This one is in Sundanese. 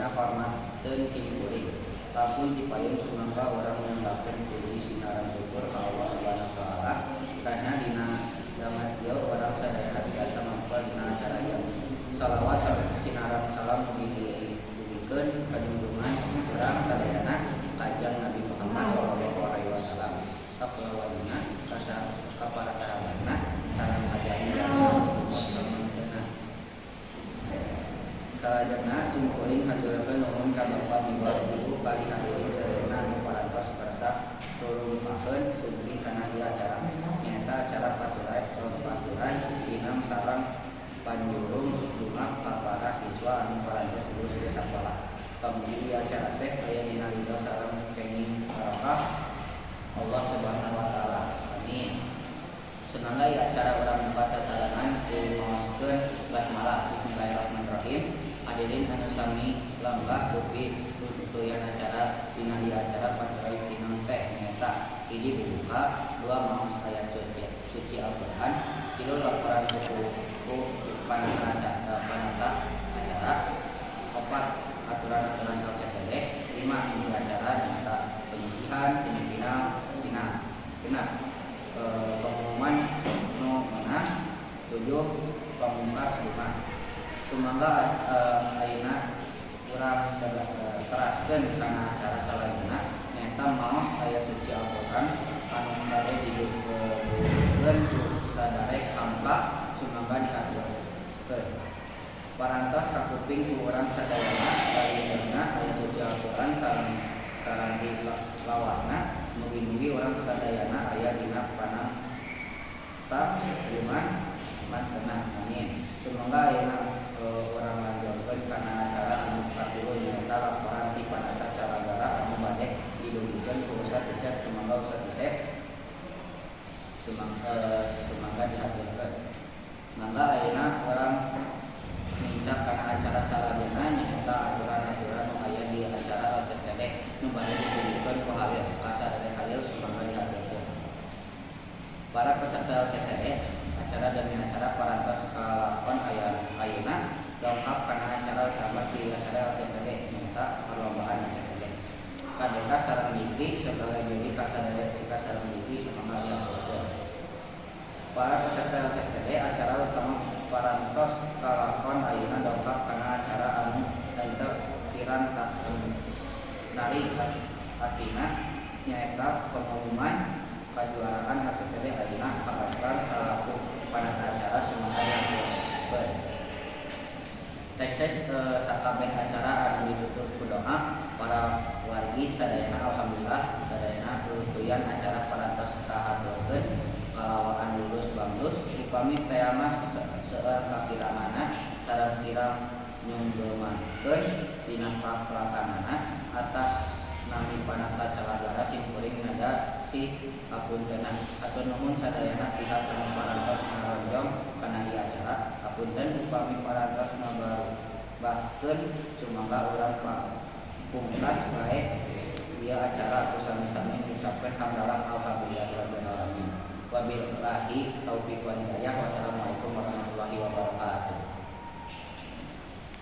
Sadayana hormateun sim kuring. Langkung ti payun, sumangga urang nyembahkeun puji sinareng syukur ka Allah Subhanahu wa Taala karena dina danget ieu urang sadayana tiasa mampa dina acara ieu. Salawat sinareng salam mugi didugikeun ka junjungan urang sadayana, Kanjeng Nabi Muhammad sallallahu alaihi wasallam, ka kulawargina, ka para sahabatna, sareng ka jalmi jalmi. Salajengna, simkuring haturakeun nuhun ka Bapak miwah Ibu kalih hadirin sadayana anu parantos kersa rurumpakeun sumping kana ieu acara, nyaeta acara paturay tinam sareng panjurung bungah ka para siswa anu parantos lulus ti sakola. Pamuji ieu acara teh aya dina ridho sareng kenging barokah Allah Subhanahu wa Taala. Amin. Sumangga ieu acara urang buka sasarengan ku maoskeun basmalah. Bismillahirrahmanirrahim. Hadirin anu sami lenggah, dupi tutuyan acara dina ieu acara paturay tinam teh nyaeta: hiji, buka, dua, maos ayat suci suci Al-Qur'an, tilu, laporan buku panata acara, opat, aturan-aturan LCTD, lima, inti acara nyaeta penyisihan semifinal, final, genap, pengumuman nu menang, tujuh, pamungkas bunga. Sumangga ayeuna urang teraskeun kana acara salajengna, nyaeta maos ayat suci Al-Qur'an anu bade didugikeun ku saderek hamka. Sumangga dihaturkeun. Parantos kakuping ku urang sadayana kalindengna ayat suci Al-Qur'an sareng saranti lawahna. Mugi-mugi urang sadayana aya dina panata bungah mantena. Amin. Sumangga ayeuna urang lanjutkeun kana acara anu katilu, nyaeta laporan ti panata calagara anu bade didugikeun ku Ustaz Isep. Sumangga, Ustaz Isep, sumangga dihaturkeun. Mangga ayeuna urang nincak kana acara salajengna, nyaeta aturan-aturan nu aya di acara LCTD nu bade didugikeun ku Halil. Ka saderek Halil, sumangga dihaturkeun. Para peserta LCTD, acara demi acara parantos kalakon aya ayeuna dongkap kana acara utama di acara LCTD, nyaeta perlombaan LCTD. Kadeka sareng Dikri sebagai juri. Ka saderek Deka sareng Dikri, sumangga dihaturkeun. Para peserta LCTD, acara utama parantos kalakon ayeuna dongkap kana acara anu henteu kirang narik atina, nyaeta pengumuman kajuaraan LCTD ayeuna. Ka Basrar salaku panata acara, sumangga dihaturkeun. Tekses sakabeh acara anu ditutup ku doa para wargi sadayana. Alhamdulillah, sadayana tutuyan acara parantos kahaturkeun kalawaan lulus bamlus. Upami tea mah seueur kakiranganna sareng kirang nyunggeumakeun dina palakanana. Atas nami panata calagara, simkuring nada sih hapuntenna. Hatur nuhun sadayana pihak anu parantos ngaronjong kana ieu acara. Hapunten upami parantos ngabarubahkeun. Sumangga urang pungkas bae ieu acara ku sami-sami ngucapkeun hamdalah, alhamdulillahirabbil alamin. Wabillahi taufiq wal hidayah. Wassalamualaikum.